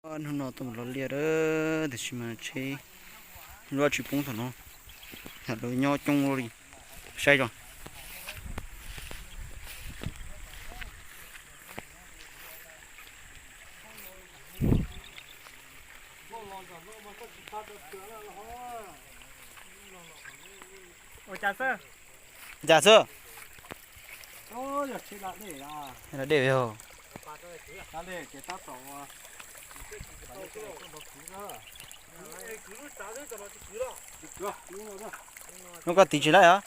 Hnub no tuaj mus los liaj a, tiam sis mas tsheb lub tsis poob thaum no, lawv nyob coob luaj li. Saib zoo. Ua cas xwb? Dej yog. Hnub koj tiv tsis laib os.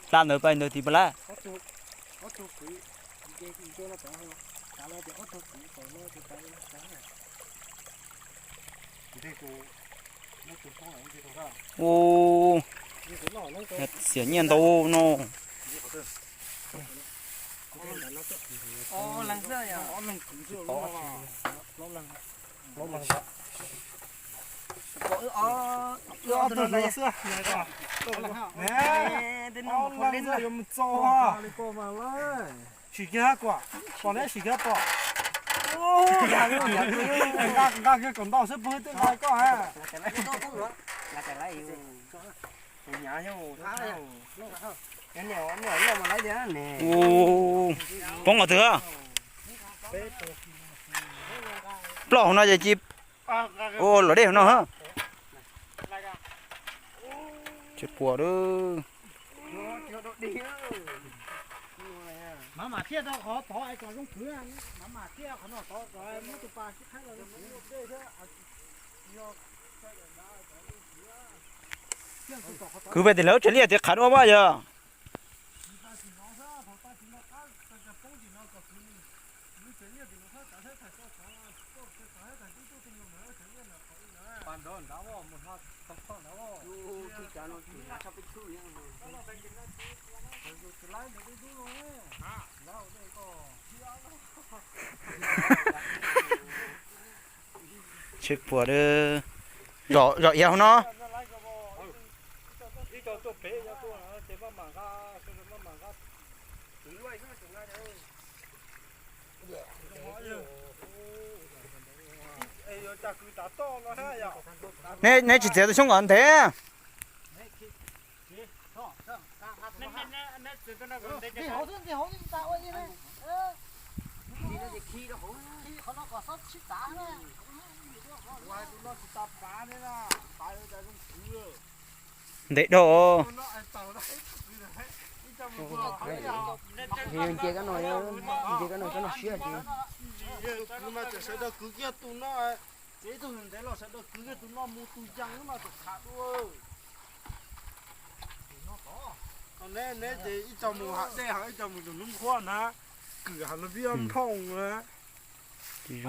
Hla ntawd pais ntawd tiv pais laib. Xiam nyiaj ntau no. Sim kiag kuam, pom neb sim kiag pom. Nqa kiag kom ntau xwb puag tej nqa koj. Poob qhov twg? Ploj hauv no ces ci. Ua luam dej hauv no. Tsis puas. Kwv pem tim lawv tsev liaj tias qhav dua mas yog. Tsis puas. Zom iav hauv no. Neb tsis txiav tus xyoob kom ntev. Ntev dhau. Nce kab no, nce kab no coj noj siab ces. Sawv daws kwv kiag tus no, ces ib tug ntev los sawv daws kwv kiag tus no mus tus yees mas tus khav dua. Neb, neb ces ib co mus hav dej, ib co mus tus hnub nqhuab na, kwv hav lub vij nphooj na. Txiv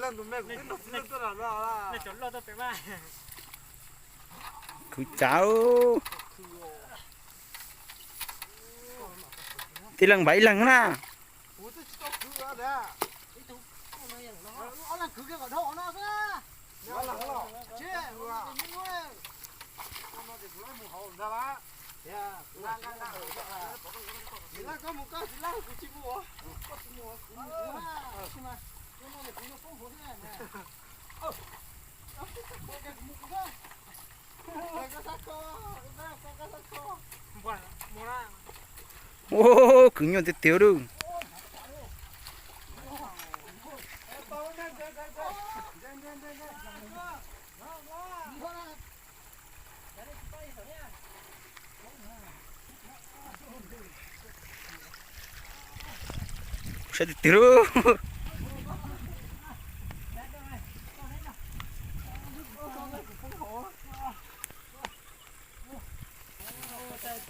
leej tus me kuv twb nrog txiv leej tuaj na. Kwv cav. Tib leeg npav ib leeg na. Ua, kwv nyuaj tiag tiag lawm. Saib tiag tiag lawm.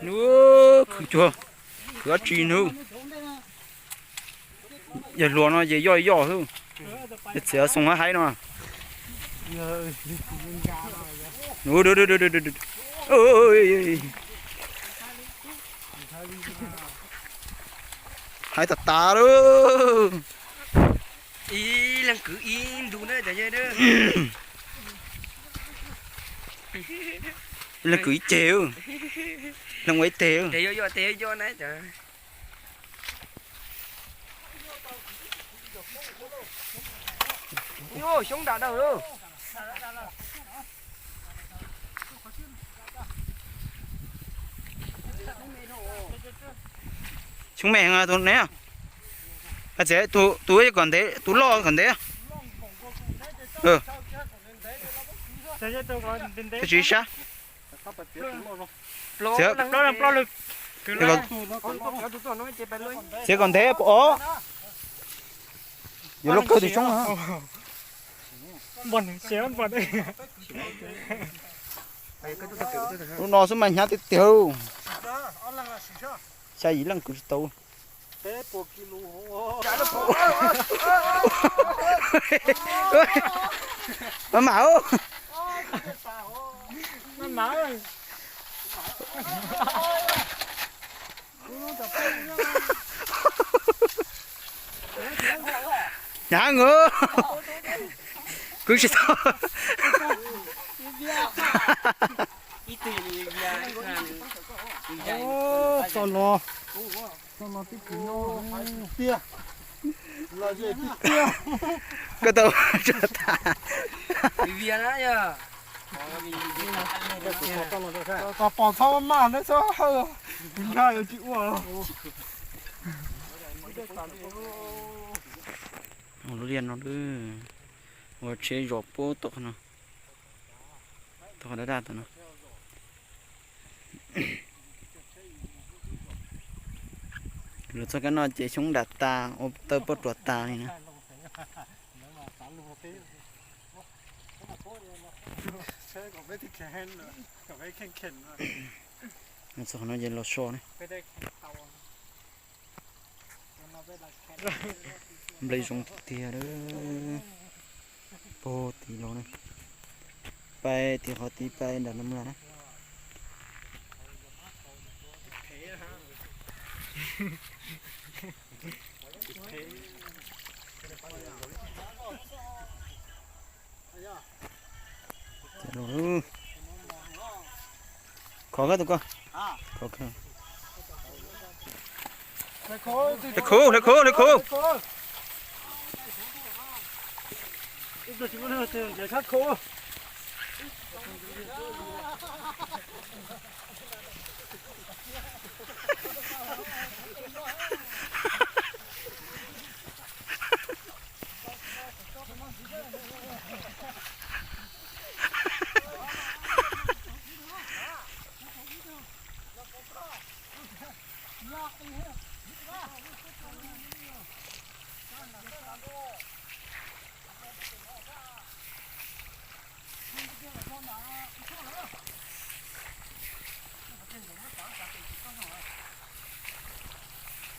Nws khwv cuag, khwv dab tsi nws. Yog hluas no ces yoj yoj xwb. Yog txiav xoo haib haib no. Nws, nws, nws, nws, nws, nws. Ê, ê, ê, ê. Hais tas tas lauj. Ib leeg kwv ib ntu na cov yawg. Ib leeg kwv ib ceg, leeg ua ib teg. Xyoob me heev tus ne. Txiv, tus kom ntev, tus loj kom ntev. Tsis sab. Txiv kom ntev pom os. Yuav luag kawg tus xyoob. Lub no xwb mas hnyav tiag tiag. Xya yim leej kwv tsis tau. Maj mam. Hnyav ngu. Kwv tsis tau. Txoj no, txoj no twb tsis nyob tiag. Koj tau tas. Pom txhob maj maj, neb txhob hawj, kuv nrog yuav tsis ua. Lub liaj no, ua tsheb zos puag tom qhov no, tom qhov daj daj tom no. Lawv txoj kab noj ces xyoob dam tas, ua tawg poj ruam tas li na. Txog qhov no ces los so ne. Nplej zoo tiag tiag. Puag tid los ne. Pais tim qhov tid pais nram no na. Khov koj tus koj. Hlais khuv, hlais khuv, hlais khuv.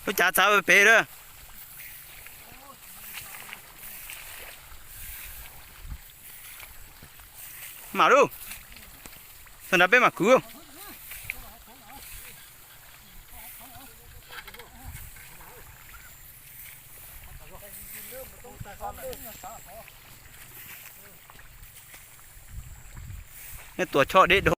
Lub cav txav pem lawm. Mam lub, txog nrad peb mam kwv. Nej tuav choj deb dog.